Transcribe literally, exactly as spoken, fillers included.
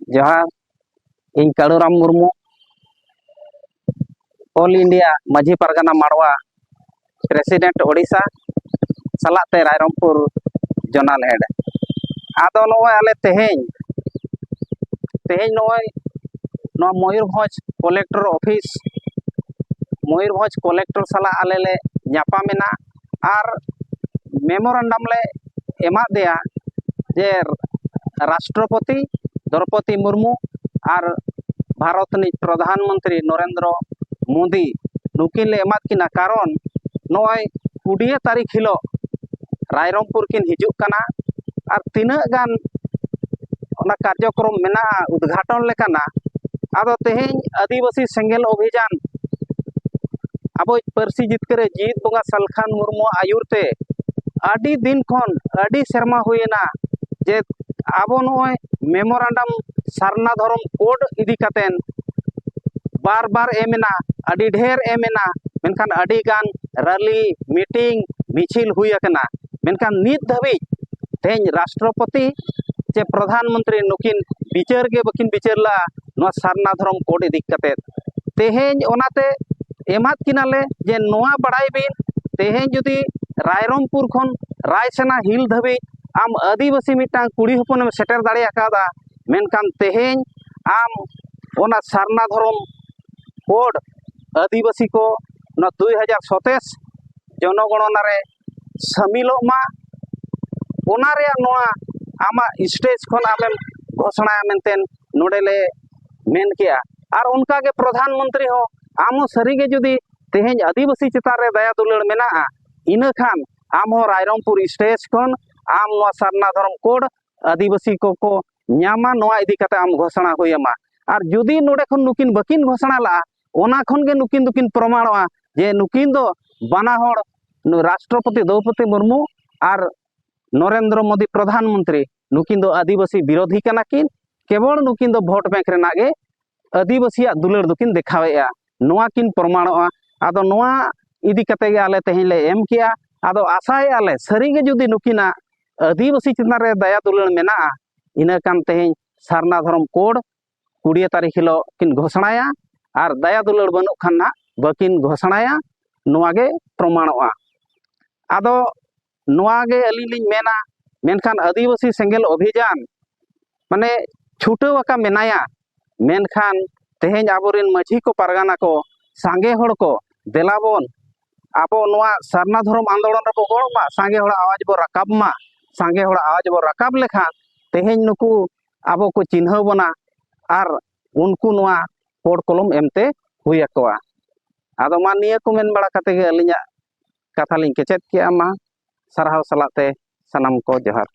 ᱡᱚᱦᱟᱨ᱾ ᱤᱧ ᱠᱟᱹᱲᱩᱨᱟᱢ Murmu, all India Majhi Pargana ᱢᱟᱰᱣᱟ ᱯᱨᱮᱥᱤᱰᱮᱱᱴ ᱳᱰᱤᱥᱟ ᱥᱟᱞᱟᱜ ᱛᱮ ᱨᱟᱭᱨᱚᱝᱯᱩᱨ ᱡᱚᱱᱟᱞ ᱦᱮᱰ᱾ ᱟᱫᱚ ᱱᱚᱜᱼᱚᱭ ᱟᱞᱮ ᱛᱮᱦᱮᱧ, ᱛᱮᱦᱮᱧ ᱱᱚᱜᱼᱚᱭ ᱱᱚᱣᱟ Mayurbhanj collector office, Mayurbhanj collector ᱥᱟᱞᱟᱜ ᱟᱞᱮ ᱞᱮ ᱧᱟᱯᱟᱢᱮᱱᱟ ᱟᱨ ᱢᱮᱢᱳᱨᱟᱱᱰᱟᱢ ᱞᱮ ᱮᱢᱟᱫᱮᱭᱟ ᱡᱮ ᱨᱟᱥᱴᱨᱚᱯᱚᱛᱤ ᱫᱨᱚᱯᱚᱫᱤ ᱢᱩᱨᱢᱩ ᱟᱨ ᱵᱷᱟᱨᱚᱛ ᱨᱤᱱᱤᱡ ᱯᱨᱚᱫᱷᱟᱱ ᱢᱚᱱᱛᱨᱤ ᱱᱚᱨᱮᱱᱫᱨᱚ ᱢᱳᱫᱤ, ᱱᱩᱠᱤᱱ ᱞᱮ ᱮᱢᱟᱫ ᱠᱤᱱᱟ᱾ ᱠᱟᱨᱚᱱ ᱱᱚᱜᱼᱚᱭ ᱠᱩᱲᱤᱭᱟᱹ ᱛᱟᱹᱨᱤᱠᱷ ᱦᱤᱞᱳᱜ ᱨᱟᱭᱨᱚᱝᱯᱩᱨ ᱠᱤᱱ ᱦᱤᱡᱩᱜ ᱠᱟᱱᱟ ᱟᱨ ᱛᱤᱱᱟᱹᱜ ᱜᱟᱱ ᱚᱱᱟ ᱠᱟᱨᱡᱚᱠᱨᱚᱢ ᱢᱮᱱᱟᱜᱼᱟ ᱩᱫᱽᱜᱷᱟᱴᱚᱱ ᱞᱮᱠᱟᱱᱟᱜ᱾ ᱟᱫᱚ ᱛᱮᱦᱮᱧ ᱟᱹᱫᱤᱵᱟᱹᱥᱤ ᱥᱮᱸᱜᱮᱞ ᱚᱵᱷᱤᱡᱟᱱ ᱟᱵᱚᱭᱤᱡ ᱯᱟᱹᱨᱥᱤ ᱡᱤᱛᱠᱟᱹᱨᱮ ᱡᱤᱣᱤᱫ ᱵᱚᱸᱜᱟ ᱥᱟᱞᱠᱷᱟᱱ ᱢᱩᱨᱢᱩᱣᱟᱜ ᱟᱹᱭᱩᱨ ᱛᱮ ᱟᱹᱰᱤ ᱫᱤᱱ ᱠᱷᱚᱱ, ᱟᱹᱰᱤ ᱥᱮᱨᱢᱟ ᱦᱩᱭᱮᱱᱟ ᱡᱮ ᱟᱵᱚ ᱱᱚᱜᱼᱚᱭ ᱢᱮᱢᱳᱨᱟᱱᱰᱟᱢ ᱥᱟᱨᱱᱟ ᱫᱷᱚᱨᱚᱢ ᱠᱳᱰ ᱤᱫᱤ ᱠᱟᱛᱮᱱ ᱵᱟᱨ ᱵᱟᱨ ᱮᱢ ᱮᱱᱟ, ᱟᱹᱰᱤ ᱰᱷᱮᱨ ᱮᱢ ᱮᱱᱟ, ᱢᱮᱱᱠᱷᱟᱱ ᱟᱹᱰᱤ ᱜᱟᱱ ᱨᱟᱹᱞᱤ, ᱢᱤᱴᱤᱝ, ᱢᱤᱪᱷᱤᱞ ᱦᱩᱭ ᱟᱠᱟᱱᱟ᱾ ᱢᱮᱱᱠᱷᱟᱱ ᱱᱤᱛ ᱫᱷᱟᱹᱵᱤᱡ ᱛᱮᱦᱮᱧ ᱨᱟᱥᱴᱨᱚᱯᱚᱛᱤ ᱪᱮ ᱯᱨᱚᱫᱷᱟᱱ ᱢᱚᱱᱛᱨᱤ ᱱᱩᱠᱤᱱ ᱵᱤᱪᱟᱹᱨ ᱜᱮ ᱵᱟᱹᱠᱤᱱ ᱵᱤᱪᱟᱹᱨ ᱞᱮᱫᱼᱟ ᱱᱚᱣᱟ ᱥᱟᱨᱱᱟ ᱫᱷᱚᱨᱚᱢ ᱠᱳᱰ ᱤᱫᱤ ᱠᱟᱛᱮᱫ᱾ ᱛᱮᱦᱮᱧ ᱚᱱᱟᱛᱮ ᱮᱢᱟᱫ ᱠᱤᱱᱟᱞᱮ ᱡᱮ ᱱᱚᱣᱟ ᱵᱟᱲᱟᱭ ᱵᱤᱱ, ᱛᱮᱦᱮᱧ ᱡᱩᱫᱤ ᱨᱟᱭᱨᱚᱝᱯᱩᱨ ᱠᱷᱚᱱ ᱨᱟᱭᱥᱮᱱᱟ ᱦᱤᱞ ᱫᱷᱟᱹᱵᱤᱡ ᱟᱢ ᱟᱹᱫᱤᱵᱟᱹᱥᱤ ᱢᱤᱫᱴᱟᱝ ᱠᱩᱲᱤ ᱦᱚᱯᱚᱱᱮᱢ ᱥᱮᱴᱮᱨ ᱫᱟᱲᱮ ᱟᱠᱟᱫᱟ, ᱢᱮᱱᱠᱷᱟᱱ ᱛᱮᱦᱮᱧ ᱟᱢ ᱚᱱᱟ ᱥᱟᱨᱱᱟ ᱫᱷᱚᱨᱚᱢ ᱠᱳᱰ ᱟᱹᱫᱤᱵᱟᱹᱥᱤ ᱠᱚ ᱱᱚᱣᱟ ᱫᱩᱭ ᱦᱟᱡᱟᱨ ᱥᱚᱛᱮᱥ ᱡᱚᱱᱚᱜᱚᱬᱚᱱᱟ ᱨᱮ ᱥᱟᱹᱢᱤᱞᱚᱜ ᱢᱟ, ᱚᱱᱟ ᱨᱮᱭᱟᱜ ᱱᱚᱣᱟ ᱟᱢᱟᱜ ᱥᱴᱮᱡᱽ ᱠᱷᱚᱱ ᱟᱢᱮᱢ ᱜᱷᱳᱥᱚᱬᱟᱭᱟ ᱢᱮᱱᱛᱮ ᱱᱚᱰᱮ ᱞᱮ ᱢᱮᱱ ᱠᱮᱜᱼᱟ᱾ ᱟᱨ ᱚᱱᱠᱟᱜᱮ ᱯᱨᱚᱫᱷᱟᱱ ᱢᱚᱱᱛᱨᱤ ᱦᱚᱸ ᱟᱢ ᱦᱚᱸ ᱥᱟᱹᱨᱤᱜᱮ ᱡᱩᱫᱤ ᱛᱮᱦᱮᱧ ᱟᱹᱫᱤᱵᱟᱹᱥᱤ ᱪᱮᱛᱟᱱ ᱨᱮ ᱫᱟᱭᱟ ᱫᱩᱞᱟᱹᱲ ᱢᱮᱱᱟᱜᱼᱟ, ᱤᱱᱟᱹᱠᱷᱟᱱ ᱟᱢ ᱦᱚᱸ ᱨᱟᱭᱨᱚᱝᱯᱩᱨ ᱥᱴᱮᱡᱽ ᱠᱷᱚᱱ ᱟᱢ ᱱᱚᱣᱟ ᱥᱟᱨᱱᱟ ᱫᱷᱚᱨᱚᱢ ᱠᱳᱰ ᱟᱹᱫᱤᱵᱟᱹᱥᱤ ᱠᱚᱠᱚ ᱧᱟᱢᱟ, ᱱᱚᱣᱟ ᱤᱫᱤ ᱠᱟᱛᱮ ᱟᱢ ᱜᱷᱳᱥᱚᱬᱟ ᱦᱩᱭ ᱟᱢᱟ᱾ ᱟᱨ ᱡᱩᱫᱤ ᱱᱚᱰᱮ ᱠᱷᱚᱱ ᱱᱩᱠᱤᱱ ᱵᱟᱹᱠᱤᱱ ᱜᱷᱳᱥᱚᱬᱟ ᱞᱟᱜᱼᱟ, ᱚᱱᱟ ᱠᱷᱚᱱ ᱜᱮ ᱱᱩᱠᱤᱱ ᱫᱚᱠᱤᱱ ᱯᱨᱚᱢᱟᱬᱚᱜᱼᱟ ᱡᱮ ᱱᱩᱠᱤᱱ ᱫᱚ ᱵᱟᱱᱟ ᱦᱚᱲ ᱱᱩ-, ᱨᱟᱥᱴᱨᱚᱯᱚᱛᱤ ᱫᱨᱚᱣᱯᱚᱫᱤ ᱢᱩᱨᱢᱩ ᱟᱨ ᱱᱚᱨᱮᱱᱫᱨᱚ ᱢᱳᱫᱤ ᱯᱨᱚᱫᱷᱟᱱ ᱢᱚᱱᱛᱨᱤ, ᱱᱩᱠᱤᱱ ᱫᱚ ᱟᱹᱫᱤᱵᱟᱹᱥᱤ ᱵᱤᱨᱳᱫᱷᱤ ᱠᱟᱱᱟ ᱠᱤᱱ᱾ ᱠᱮᱵᱚᱞ ᱱᱩᱠᱤᱱ ᱫᱚ ᱵᱷᱳᱴ ᱵᱮᱝᱠ ᱨᱮᱱᱟᱜ ᱜᱮ ᱟᱹᱫᱤᱵᱟᱹᱥᱤᱭᱟᱜ ᱫᱩᱞᱟᱹᱲ ᱫᱚᱠᱤᱱ ᱫᱮᱠᱷᱟᱣᱮᱫᱼᱟ, ᱱᱚᱣᱟ ᱠᱤᱱ ᱯᱨᱚᱢᱟᱬᱚᱜᱼᱟ᱾ ᱟᱫᱚ ᱱᱚᱣᱟ ᱤᱫᱤ ᱠᱟᱛᱮ ᱜᱮ ᱟᱞᱮ ᱛᱮᱦᱮᱧ ᱞᱮ ᱮᱢ ᱠᱮᱜᱼᱟ᱾ ᱟᱫᱚ ᱟᱥᱟᱭᱮᱫᱼᱟ ᱞᱮ ᱥᱟᱹᱨᱤᱜᱮ ᱡᱩᱫᱤ ᱱᱩᱠᱤᱱᱟᱜ ᱟᱹᱫᱤᱵᱟᱹᱥᱤ ᱪᱮᱛᱟᱱ ᱨᱮ ᱫᱟᱭᱟ ᱫᱩᱞᱟᱹᱲ ᱢᱮᱱᱟᱜᱼᱟ, ᱤᱱᱟᱹ ᱠᱷᱟᱱ ᱛᱮᱦᱮᱧ ᱥᱟᱨᱱᱟ ᱫᱷᱚᱨᱚᱢ ᱠᱳᱰ ᱠᱩᱲᱤᱭᱟᱹ ᱛᱟᱹᱨᱤᱠᱷ ᱦᱤᱞᱳᱜ ᱠᱤᱱ ᱜᱷᱳᱥᱚᱬᱟᱭᱟ, ᱟᱨ ᱫᱟᱭᱟ ᱫᱩᱞᱟᱹᱲ ᱵᱟᱹᱱᱩᱜ ᱠᱷᱟᱱ ᱱᱟᱦᱟᱜ ᱵᱟᱹᱠᱤᱱ ᱜᱷᱳᱥᱚᱬᱟᱭᱟ, ᱱᱚᱣᱟ ᱜᱮ ᱯᱨᱚᱢᱟᱬᱚᱜᱼᱟ᱾ ᱟᱫᱚ ᱱᱚᱣᱟ ᱜᱮ ᱟᱹᱞᱤᱧ ᱞᱤᱧ ᱢᱮᱱᱟ, ᱢᱮᱱᱠᱷᱟᱱ ᱟᱹᱫᱤᱵᱟᱹᱥᱤ ᱥᱮᱸᱜᱮᱞ ᱚᱵᱷᱤᱡᱟᱱ ᱢᱟᱱᱮ ᱪᱷᱩᱴᱟᱹᱣ ᱟᱠᱟ ᱢᱮᱱᱟᱭᱟ, ᱢᱮᱱᱠᱷᱟᱱ ᱛᱮᱦᱮᱧ ᱟᱵᱚᱨᱮᱱ ᱢᱟᱹᱡᱷᱤ ᱠᱚ, ᱯᱟᱨᱜᱟᱱᱟ ᱠᱚ, ᱥᱟᱸᱜᱮ ᱦᱚᱲ ᱠᱚ, ᱫᱮᱞᱟ ᱵᱚᱱ ᱟᱵᱚ ᱱᱚᱣᱟ ᱥᱟᱨᱱᱟ ᱫᱷᱚᱨᱚᱢ ᱟᱱᱫᱳᱞᱚᱱ ᱨᱮᱵᱚ ᱜᱚᱲᱚᱜ ᱢᱟ, ᱥᱟᱸᱜᱮ ᱦᱚᱲᱟᱜ ᱟᱣᱟᱡᱽ ᱵᱚ ᱨᱟᱠᱟᱵ ᱢᱟ᱾ ᱥᱟᱸᱜᱮ ᱦᱚᱲᱟᱜ ᱟᱣᱟᱡᱽ ᱵᱚ ᱨᱟᱠᱟᱵ ᱞᱮᱠᱷᱟᱱ ᱛᱮᱦᱮᱧ ᱱᱩᱠᱩ ᱟᱵᱚ ᱠᱚ ᱪᱤᱱᱦᱟᱹᱣ ᱵᱚᱱᱟ ᱟᱨ ᱩᱱᱠᱩ ᱱᱚᱣᱟ ᱯᱳᱲ ᱠᱚᱞᱚᱢ ᱮᱢᱛᱮ ᱦᱩᱭ ᱟᱠᱚᱣᱟ᱾ ᱟᱫᱚ ᱢᱟ ᱱᱤᱭᱟᱹ ᱠᱚ ᱢᱮᱱ ᱵᱟᱲᱟ ᱠᱟᱛᱮ ᱜᱮ ᱟᱹᱞᱤᱧᱟᱜ ᱠᱟᱛᱷᱟ ᱞᱤᱧ ᱠᱮᱪᱮᱫ ᱠᱮᱜᱼᱟ᱾ ᱢᱟ ᱥᱟᱨᱦᱟᱣ ᱥᱟᱞᱟᱜ ᱛᱮ ᱥᱟᱱᱟᱢ ᱠᱚ ᱡᱚᱦᱟᱨ᱾